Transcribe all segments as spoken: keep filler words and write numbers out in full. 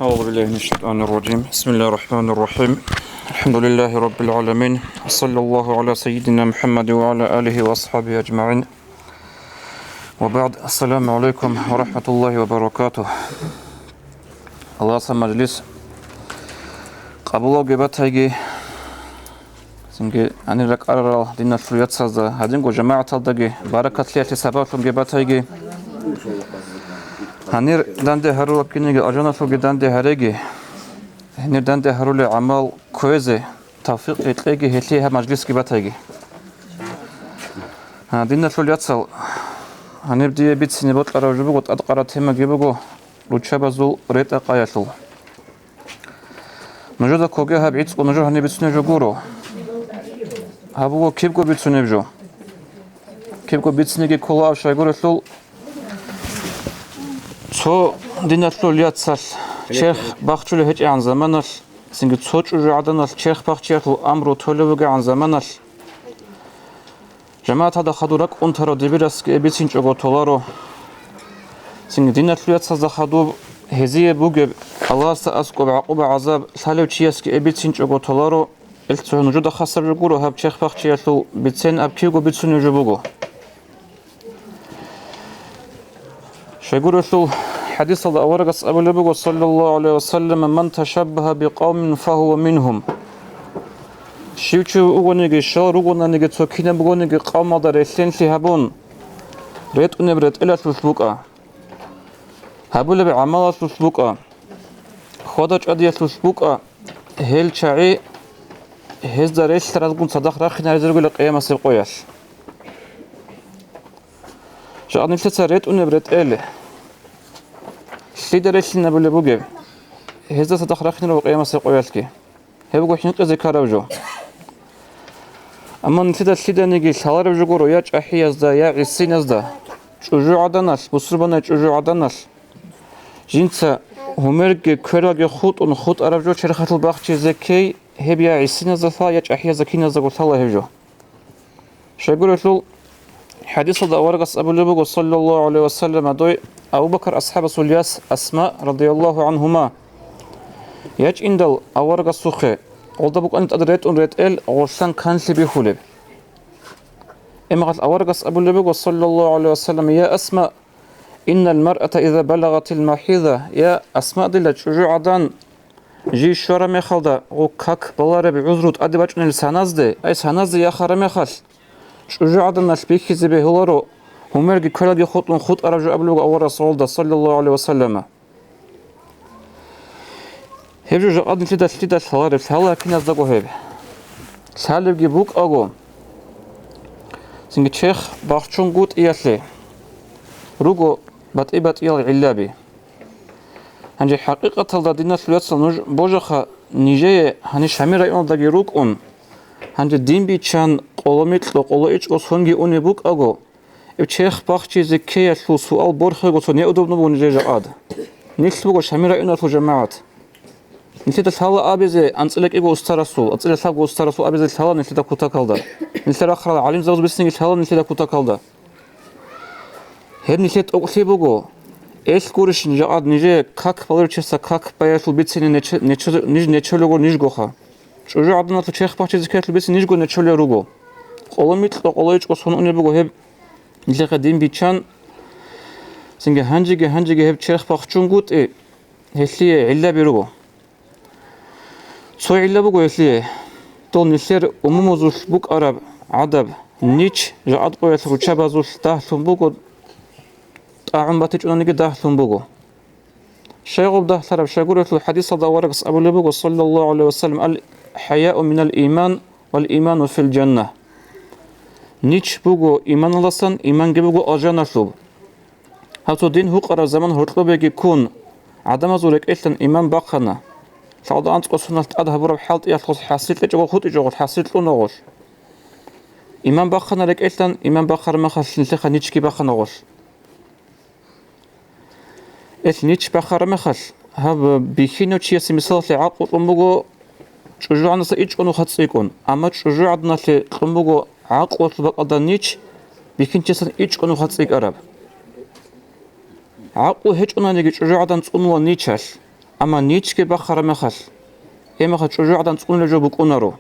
أعوذ بالله من الشيطان الرجيم. بسم الله الرحمن الرحيم. الحمد لله رب العالمين. وصلى الله على سيدنا محمد وعلى آله وأصحابه أجمعين. وبعد. السلام عليكم ورحمة الله وبركاته. Аллагьасул мажлис къабулалги батайги. Цинги гьанир ракӀарарал диналъул яцазда, гьадинго жамагӀаталдаги баракатлъиялъе сабаблъунги батайги. Гьанир данде гьарулеб кинниги алжаналъулги данде гьареги. Гьанир данде гьарулел гӀамал кквезе тавфикъги кьеги, гьелъие гьаб мажлисги батайги. Гьа, диналъул яцал, гьаниб дие бицине бокьараб жо буго, тӀадкъараб темаги буго руччабазул ретӀа-къаялъул. Нужеда ккоге гьаб гӀицӀго нужер гьаниб бицунеб жо гуро. Гьаб буго кибго бицунеб жо. Кибго бицинеги ккола, щайгурелъул цо диналъул яцалъ черх бахчулеб гьечӀегӀан заманалъ, цинги цо чӀужугӀаданалъ черх бахчиялъул амру толеб бугегӀан заманалъ, жамагӀаталда хадур ракӀ унтарав дибирасги эбицинчӀого толаро. Цинги диналъул яцазда хадуб гьезие бугеб Аллагьасда аскӀоб гӀакъуба-гӀазаб лъалев чиясги эбицинчӀого толаро. Ил цо нужеда хасаб жо гуро гьаб черх бахчиялъул бицен, аб кибго бицунеб жо буго. Щайгурелъул хӀадисалда аварагас абулеб буго, саллаллагьу гӀалайгьи ва саллам: «Ман ташаббагьа бикъавмин, фагьува мингьум». Щив чи вугониги, щал ругонаниги, цо кинаб бугониги къавмалда релълъенлъи гьабун, ретӀунеб ретӀелалъулъ букӀа, гьабулеб гӀамалалъулъ букӀа, хьвада-чӀвадиялъулъ букӀа, гьел чагӀи гьезда релълъаразгун цадахъ рахъинаризе ругила къиямасеб къоялъ. Жакъа нилъеца ретӀунеб ретӀел лъида релълъинабулеб бугеб, гьезда цадахъ рахъинарав къиямасеб къоялъги? Гьеб буго хӀинкъизе ккараб жо. Амма нилъеда лъиданиги лъалареб жо гуро я чӀахӀиязда, я гӀисиназда, чӀужугӀаданалъ, бусурбанай чӀужугӀаданалъ, жинца гьумерги квералги хутӀун хутӀараб жо черхалъул бахчизе ккей, гьеб я гӀисиназда лъала, я чӀахӀиязда киназдаго лъала гьеб жо. Щайгурелъул хӀадисалда аварагас абулеб буго, саллаллагьу гӀалайгьи ва саллам, дой Абу Бакр асхӀабасул яс Асма, радияллагьу гӀангьума, ячӀиндал аварагасухъе, гъолда букӀана тӀад ретӀун ретӀел гъолъан канлъи бихьулеб. Имгъал аварагас абулеб буго, саллаллагьу гӀалайгьи ва саллам: «Я Асма, иннал маръата иза балагъатил махӀиза», я Асма, дила чӀужугӀадан, жий щвараб мехалда гъу как балареб гӀузру тӀаде бачӀунел саназде, ай, саназде яхараб мехалъ, чӀужугӀаданалъ бихьизе бегьуларо, гьумерги квералги хутӀун хутӀараб жо абулеб буго аварагас гъолда, саллаллагьу гӀалайгьи ва саллама. Гьеб жо жакъа нилъеда лъида лъалареб, лъала киназдаго гьеб. Лъалебги букӀаго, цинги черх бахчунгутӀиялъе руго батӀи-батӀиял гӀиллаби. Гьанже хӀакъикъаталда, диналъул яцал, нуж божаха, нижее гьанир Шамил районалдаги рукӀун, гьанже дин биччан къоло микьго, къоло ичӀго сонги унеб букӀаго, гьеб черх бахчизе ккеялъул суал борхего цо неудобно буго нижее жакъад. Нилъ буго Шамил районалъул жамагӀат. Нилъеда лъала абизе анцӀила кӀиго устарасул, анцӀила лъабго устарасул абизе лъала нилъеда кутакалда. Нилъер рахъарал гӀалимзабаз бицинги лъала нилъеда кутакалда. Гьеб нилъер тӀокӀлъи буго. Элъ гурищин жакъад нижее как баларев чиясда как баялъул бицине нече-, нече-, ниж нечолего нижгоха. ЧӀужугӀаданалъул черх бахчизе ккеялъул бицин нижго нечолел руго. Къоло микьго, къоло ичӀго сон унеб буго гьеб нилъехъе дин биччан, цинги гьанжеги-гьанжеги гьеб черх бахчунгутӀи, гьелъие гӀилла беруго. Цо гӀилла буго гьелъие. Дол нилъер умумузулъ букӀараб гӀадаб нич жакъад къоялъ руччабазулъ дагьлъун буго, тӀагӀун батичӀунаниги дагьлъун буго. Щайгъуб дагьлъараб? Щайгурелъул хӀадисалда аварагас абулеб буго, саллаллагьу гӀалайгьи ва саллам: «Ал-хӀаяу минал иман, вал иману фил жанна». Нич буго иманалдасан, иманги буго алжаналъуб. Гьаб цо дин гьукъараб заман гьоркьобеги ккун, гӀадамазул рекӀелъан иман бахъана. Лъалда анцӀго соналъ тӀад гьабураб хӀалтӀиялъулъ хӀасил кьечӀого хутӀичӀого, хӀасил кьуна гъолъ. Иман бахъана рекӀелъан, иман бахъараб мехалъ нилъехъа ничги бахъана гъолъ. Элъ нич бахъараб мехалъ, гьаб бихьинав чиясе мисалалъе гӀакълу кьун буго чӀужугӀадаса ичӀго нухалъ цӀикӀкӀун, амма чӀужугӀаданалъе кьун буго гӀакълуялъул бакӀалда нич бихьинчиясан ичӀго нухалъ цӀикӀкӀараб. ГӀакълу гьечӀонаниги чӀужугӀадан цӀунула ничалъ, Амма ничги бахъараб мехалъ, гьеб мехалъ чӀужугӀадан цӀунулеб жо букӀунаро.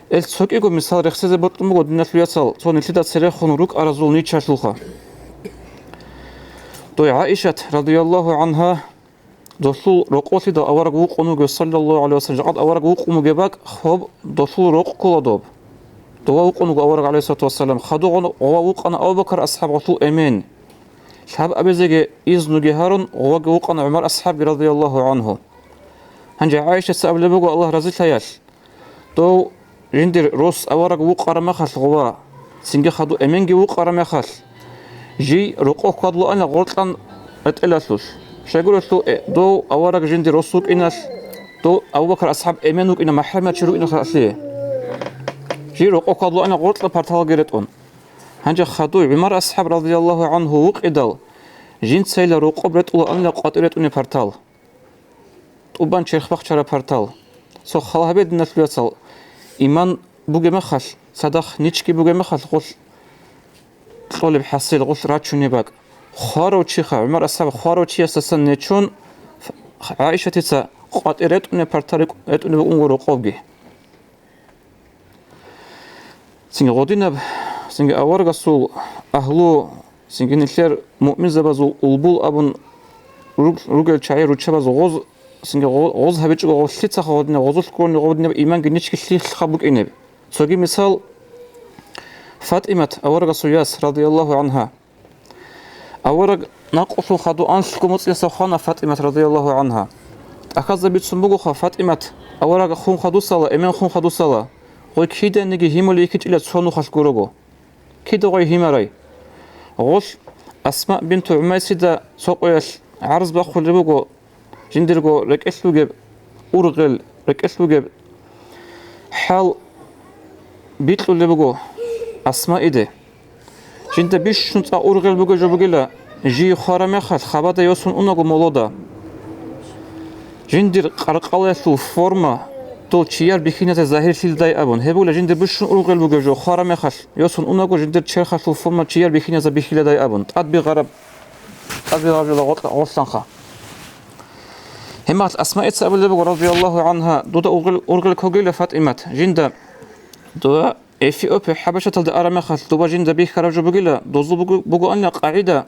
Ил цо кӀиго мисал рехсезе бокьун буго, диналъул яцал, цо нилъеда церехун рукӀаразул ничалъулха. Дой ГӀаишат, радияллагьу гӀангьа, долъул рокъолъидал авараг вукъун вугев, саллаллагьу гӀалайгьи вассалам, жакъад авараг вукъун вугеб бакӀ, хоб долъул рокъ ккола доб. Дова вукъун вуго авараг, гӀалайгьиссалату вассалам, хадугъун гъова вукъана Абу Бакр асхӀаб, гъолъул эмен. Лъабабизеги изнуги гьарун, гъоваги вукъана ГӀумар асхӀабги, радияллагьу гӀангьу. Гьанже ГӀаишаца абулеб буго, Аллагь разилъаялъ, дов жиндир рос авараг вукъараб мехалъ гъова, цинги хадув эменги вукъараб мехалъ, жий рокъов хьвадлуанила гъоркьан ретӀелалъулъ. Щайгурелъул, э, дов авараг жиндир рос вукӀиналъ, дов Абу Бакр асхӀаб эмен вукӀина, махӀрамияв чи рукӀиналъе. Жий рокъов хьвадлуанила гъоркьа парталги ретӀун. Гьанже хадув ГӀумар асхӀаб, радияллагьу гӀангьу, вукъидал, жинцайила рокъоб ретӀулаанила къватӀир ретӀунеб партал. ТӀубан черх бахчараб партал. Цо хал гьабе, диналъул яцал, иман бугеб мехалъ, цадахъ ничги бугеб мехалъ, гъулъ кьолеб хӀасил, гъулъ рачунеб бакӀ. Хварав чиха, ГӀумар асхӀаб хварав чиясдасан нечон, ГӀаишатица къватӀир ретӀунеб партал рикӀ-, ретӀунеб букӀунго рокъобги. Цинги гъодинаб, цинги аварагасул агьлу, цинги нилъер муъминзабазул улбул абун руг-, ругел чагӀи руччабаз гъоз, цинги гъо-, гъоз гьабичӀого гъолъицаха гъодинаб, гъозулъ кколни гъодинаб иманги ничги лъихъа букӀинеб. Цоги мисал, ФатӀимат, аварагасул яс, радияллагьу гӀангьа. Авараг накъулъул хадув анлъго моцӀиясда хвана ФатӀимат, радияллагьу гӀангьа. ТӀахьазда бицун бугоха, ФатӀимат, авараг хун хадусала, эмен хун хадусала, гъой киданиги гьимулей йихьичӀила цо нухалъ гурого. Кида гъой гьимарай? Гъолъ Асма бинту ГӀумайсида цо къоялъ гӀарз бахъулеб буго, жиндирго рекӀелъ бугеб ургъел, рекӀелъ бугеб хӀал бикьулеб буго Асмаиде. Жинда бищун цӀакъ ургъел бугеб жо бугила, жий хвараб мехалъ хабада йосун унаго молода. Жиндир къаркъалаялъул форма дол чияр бихьиназе загьирлъилдай абун, гьеб бугила жиндир бищун ургъел бугеб жо хвараб мехалъ йосун унаго жиндир черхалъул форма чияр бихьиназе бихьиладай абун, тӀадбигъараб, тӀадбигъараб жо гъоркьа-, гъорлъанха. Гьеб мехалъ Асмаица абулеб буго, радияллагьу гӀангьа, дуда ургъел, ургъел ккогила, ФатӀимат, жинда дова Эфиопия, ХӀабашаталде араб мехалъ, доба жинда бихьараб жо бугила, дозул буго-, бугоанила къагӀида,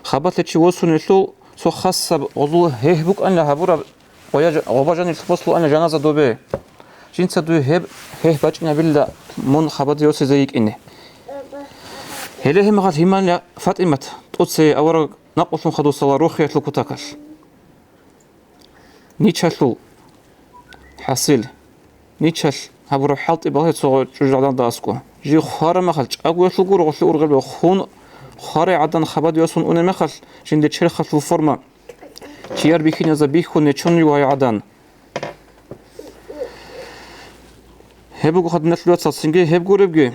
хабалъе чи восунелъул цо хасаб гъозул гьехь букӀанила гьабураб, гъоя-, гъоба жаниб бослуанила жаназа добе. Жинца дуе гьеб гьехь бачӀинабила мун хабаде йосизе йикӀине. Гьеле гьеб мехалъ гьиманила ФатӀимат, тӀоцее авараг накъулъун хадусала рохиялъул кутакалъ. Ничалъул хӀасил, ничалъ гьабураб хӀалтӀи балагье цо чӀужугӀадан аскӀо. Жив хвараб мехалъ чӀагоялъул гуро гъолъие ургъел бе хун, хварай гӀадан хабад йосун унеб мехалъ, жинде черхалъул форма чияр бихьиназе бихьун нечон йигьай гӀадан. Гьеб бугоха, диналъул вацал, цинги гьеб гуребги.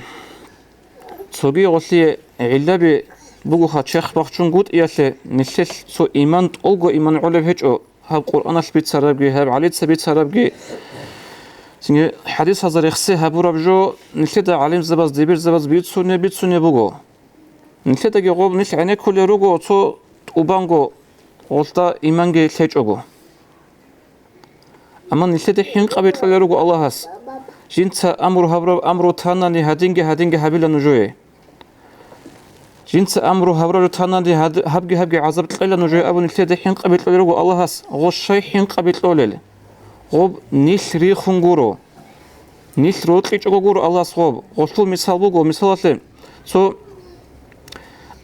Цоги гъолъие гӀиллаби бугоха черх бахчунгутӀиялъе, нилъелъ цо иман, тӀолго иман гӀолеб гьечӀо, гьаб Къуръаналъ бицарабги, гьаб гӀалица бицарабги. Цинги хӀадисазда рехсей гьабураб жо нилъеда гӀалимзабаз, дибирзабаз бицунеб, бицунеб буго. Нилъедаги гъоб нилъ гӀенеккулел руго цо тӀубанго гъолъда иманги лъечӀого. Амма нилъеда хӀинкъаби кьолел руго Аллагьас. Жинца амру гьабураб амру танани гьадинги-гьадинги гьабила нужее. Жинца амру гьабураб танани гьад-, гьабги-гьабги гӀазаб кьела нужее абун нилъеда хӀинкъаби кьолел руго Аллагьас, гъо щай хӀинкъаби кьолел? Гъоб нилъ рихун гуро. Нилъ рокьичӀого гуро Аллагьас гъоб. Гъолъул мисал буго, мисалалъе, цо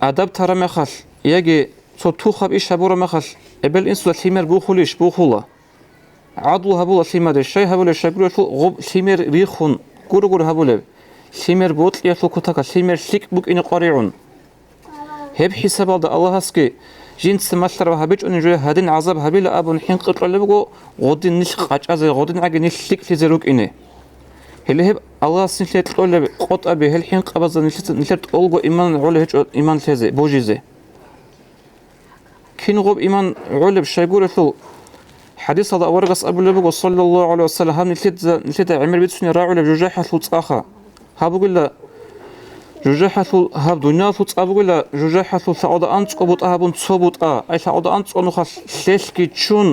адаб тараб мехалъ яги цо тухаб иш гьабураб мехалъ, эбел-инсуда лъимер бухулищ? Бухула. ГӀадлу гьабула лъимаде, щай гьабулеб? Щайгурелъул гъоб лъимер рихун гуро-гуро гьабулеб. Лъимер бокьиялъул кутакалъ лъимер лъикӀ букӀине къваригӀун. Гьеб хӀисабалда Аллагьасги жинца малъараб гьабичӀони жуе гьадин гӀазаб гьабила абун хӀинкъи кьолеб буго, гъодин нилъ къачӀазе, гъодин гӀаги нилъ лъикӀлъизе рукӀине. Гьеле гьеб Аллагьас нилъее кьолеб къотӀаби, гьел хӀинкъабазда нилъеца, нилъер тӀолго иман гӀолеб гьечӀо, иман лъезе, божизе. Кин гъоб иман гӀолеб щайгурелъул, хӀадисалда аварагас абулеб буго, саллаллагьу гӀалайгьи вассалам, гьаб нилъеда, нилъеда гӀемер бицунеб рагӀулеб жужахӀалъул цӀаха. Гьаб бугила, ЖужахӀалъул гьаб дуниялалъул цӀа бугила, жужахӀалъул лъагӀуда анцӀго бутӀа гьабун цо бутӀа, ай лъагӀуда анцӀго нухалъ лъелъги чун,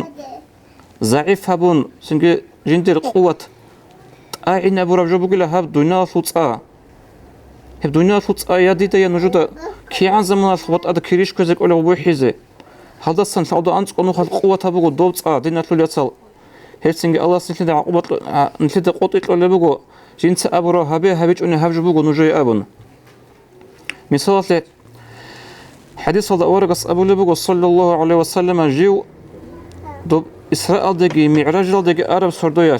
загӀип гьабун, цинги жиндир къуват тӀагӀинабураб жо бугила гьаб дуниялалъул цӀа. Гьеб дуниялалъул цӀа я дида, я нужеда кигӀан заманалъ ватӀада кирищ кквезе кӀолев бухӀизе. Гьалдасан лъагӀуда анцӀго нухалъ къуват гьабуго доб цӀа, диналъул яцал. Гьелцинги Аллагьас нилъеда гӀакъуба кьо-, а, нилъеда къотӀи кьолеб буго, жинца абураб гьабе гьабичӀони гьаб жо буго нужее абун. Мисалалъе, хӀадисалда аварагас абулеб буго, саллаллагьу гӀалайгьи ва саллама, жив доб Исраалдеги МигӀражалдеги араб сордоялъ,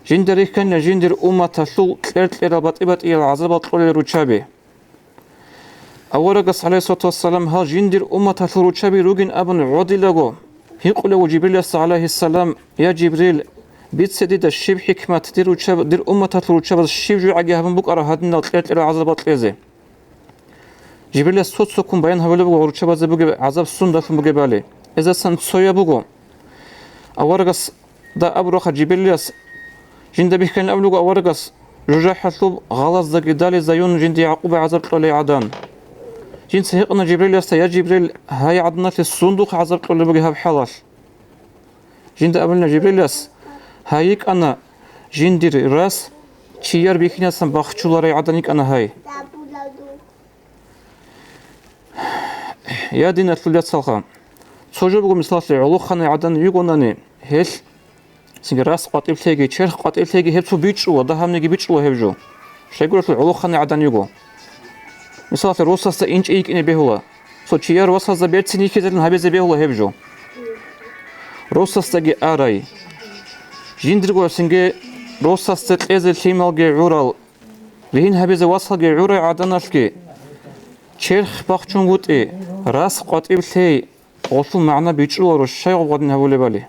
жинда рихьана жиндир умматалъул кьер-кьерал батӀи-батӀиял гӀазабал кьолел руччаби. Аварагас, гӀалайгьиссалату вассалам, гьал жиндир умматалъул руччаби ругин абун гӀодилаго, гьикъулев вуго Жибрилица, гӀалайгьиссалам: «Я Жибрил, бице дида щиб хӀикмат, дир руччаб-, дир умматалъул руччабаз щиб жугӀаги гьабун букӀараб гьадинал кьер-кьерал гӀазабал кьезе?» Жибрилица цо-цоккун баян гьабулеб буго руччабазе бугеб гӀазаб сундалъун бугебали. Эздасан цояб буго. Аварагас да абурабха Жибрилица, жинда бихьанин абулеб буго аварагас, жужахӀалъуб гъалаздаги дализаюн жинде гӀакъуба гӀазаб кьолей гӀадан. Жинца гьикъана Жибрилица: «Я Жибрил, гьай гӀаданалъе сундухъ гӀазаб кьолеб бугеб гьаб хӀалалъ?» Жинда абулина Жибрилица: «Гьай йикӀана жиндир рас чияр бихьинасан бахчуларей гӀадан йикӀана гьай». Я диналъул яцалха, цо жо буго, мисалалъе, гӀолохъанай гӀадан йигонани, гьелъ цинги рас къватӀиблъеги, черх къватӀиблъеги гьеб цо бичӀчӀула, дагьабниги бичӀчӀула гьеб жо. Щайгурелъул гӀолохъанай гӀадан йиго. Мисалалъе, росасда инчӀей йикӀине бегьула, цо чияр васазда берцин йихьизелъун гьабизе бегьула гьеб жо. Росасдаги арай. Жиндирго цинги росасда кьезе лъималги гӀурал, ригьин гьабизе васалги гӀурай гӀаданалъги, черх бахчунгутӀи, рас къватӀиблъей, гъолъул магӀна бичӀчӀуларо щай гъоб гъадин гьабулебали.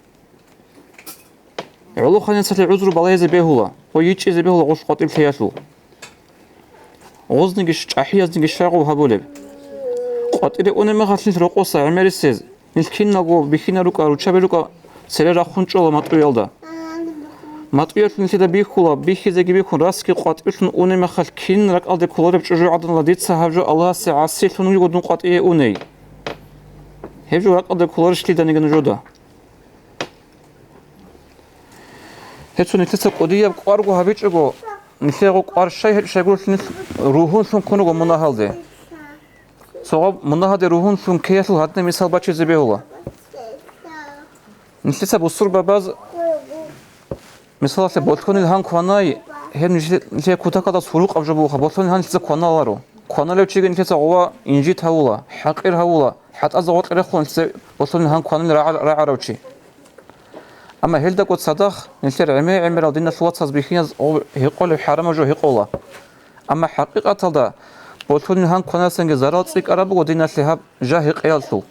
ГӀолохъанецалъе гӀузру балагьизе бегьула ва йичӀчӀизе бегьула гъолъ къватӀиблъеялъул. Гъозниги ш-, чӀахӀиязниги щай гъоб гьабулеб? КъватӀире унеб мехалъ нилъ рокъоса гӀемерисез, нилъ киналго бихьинал рукӀа, руччаби рукӀа, цере рахун чӀола матӀуялда. МатӀуялъ нилъеда бихьула, бихьизеги бихьун, расги къватӀиблъун унеб мехалъ кин ракӀалде кколареб чӀужугӀаданала дица гьаб жо Аллагьасе гӀасилъун вуго дун къватӀие уней. Гьеб жо ракӀалде кколарищ лъиданиги нужеда? Гьеб цо нилъеца кӀудияб кӀварго гьабичӀого, нилъего кӀвар щай гьечӀо щайгурелъул нилъ ругьунлъун ккун руго мунагьалде. Цо гъаб мунагьалде ругьунлъун ккеялъул гьадинаб мисал бачизе бегьула. Нилъеца бусурбабаз, мисалалъе, болъонил гьан кванай, гьеб нилъе-, нилъее кутакалда сурукъаб жо бугоха, болъонил гьан нилъеца кваналаро. Кваналев чиги нилъеца гъова инжит гьавула, хӀакъир гьавула, хӀатӀазда гъоркье рехула нилъеца болъонил гьан кванил рагӀа-, рагӀарав чи. Амма гьелдаго цадахъ нилъер гӀемер-гӀемерал диналъул вацаз бихьиназ гъов гьекъолеб хӀарамаб жо гьекъола. Амма хӀакъикъаталда болъонил гьан кванасанги зарал цӀикӀкӀараб буго диналъе гьаб жа гьекъеялъул.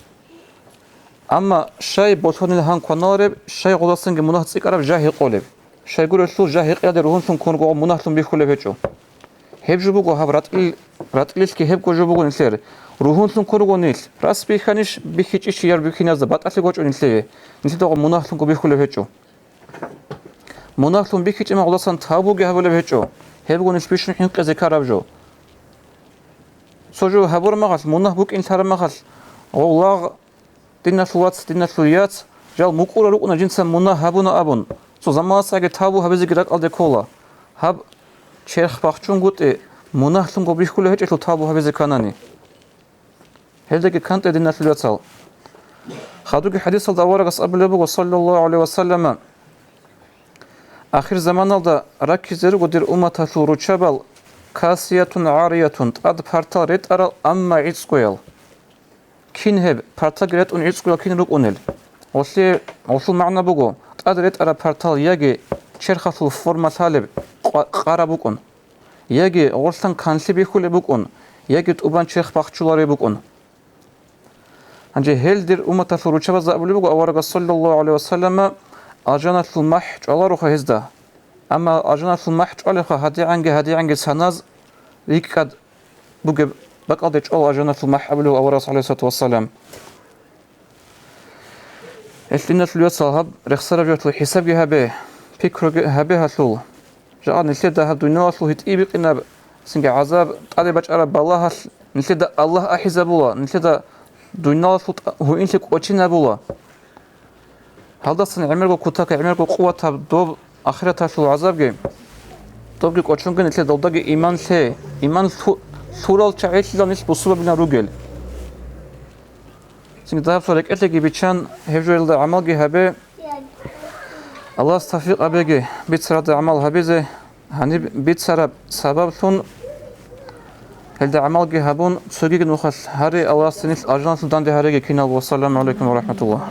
Амма щай болъонил гьан кваналареб, щай гъолдасанги мунагь цӀикӀкӀараб жа гьекъолеб? Щайгурелъул жа гьекъеялде ругьунлъун ккун руго, мунагьлъун бихьулеб гьечӀо. Гьеб жо буго гьаб ратӀлил-, ратӀлилъги гьебго жо буго нилъер. Ругьунлъун ккун руго нилъ. Рас бихьанищ, бихьичӀищ чияр бихьиназда, батӀалъи гочӀо нилъее. Нилъеда гъо мунагьлъунго бихьулеб гьечӀо. Мунагьлъун бихьичӀеб мехалдасан тавбуги гьабулеб гьечӀо. Гьебго нилъ бищун хӀинкъизе ккараб жо. Цо жо гьабураб мехалъ, мунагь букӀин лъараб мехалъ, гъов лагъ Диналъул вац, диналъул яц, жал мукӀура рукӀуна жинца мунагь гьабуна абун, цо заманасаги тавбу гьабизеги ракӀалде ккола. Гьаб черх бахчунгутӀи мунагьлъунго бихьулев гьечӀелъул тавбу гьабизе кканани. Гьелдаги кантӀе, диналъул яцал. Хадуги хӀадисалда аварагас абулеб буго, саллаллагьу гӀалайгьи ва саллама, ахир заманалда раккизе руго дир умматалъул руччабал, касиятун гӀариятун, тӀад партал ретӀарал, амма гӀицӀгоял. Кин гьеб, партаги ретӀун гӀицӀгоял кин рукӀунел? Гъолъие, гъолъул магӀна буго, тӀад ретӀараб партал яги черхалъул форма лъалеб къа-, къараб букӀун, яги гъорлъан канлъи бихьулеб букӀун, яги тӀубан черх бахчулареб букӀун. Гьанже гьел дир умматалъул руччабазда абулеб буго аварагас, саллаллагьу гӀалайгьи ва саллама, алжаналъул махӀ чӀвалароха гьезда. Амма алжаналъул махӀ чӀвалебха гьадигӀанги-гьадигӀанги саназ рикӀкӀад бугеб бакӀалде чӀвала алжаналъул махӀ абулев аварагас, гӀалайгьиссалату вассалам. Гьелъ, диналъул яцал, гьаб рехсараб жоялъул хӀисабги гьабе, пикруги гьабе гьалъул. Жагъа нилъеда гьаб дуниялалъул гьитӀи бикъинаб Цинги гӀазаб, тӀаде бачӀараб балагьалъ нилъеда Аллагь ахӀизабула, нилъеда дуниялалъул тӀа-, гьуинлъи кӀочинабула. Гьалдасан гӀемерго кутак, гӀемерго къуватаб доб ахираталъул гӀазабги, добги кӀочунги нилъер долдаги иман лъе, иман лъу-, лъурал чагӀилъилан нилъ бусурбабилан ругел. Цинги дагьаб цо рекӀелъеги биччан, гьеб жоялда гӀамалги гьабе, Аллагьас тавфикъ гьабеги бицаралда гӀамал гьабизе, гьаниб бицараб сабаблъун гьелда гӀамалги гьабун, цогиги нухалъ гьаре, Аллагьас нилъ алжаналъул данде гьареги киналго. Вассаламу гӀалайкум ва рахӀматуллагь.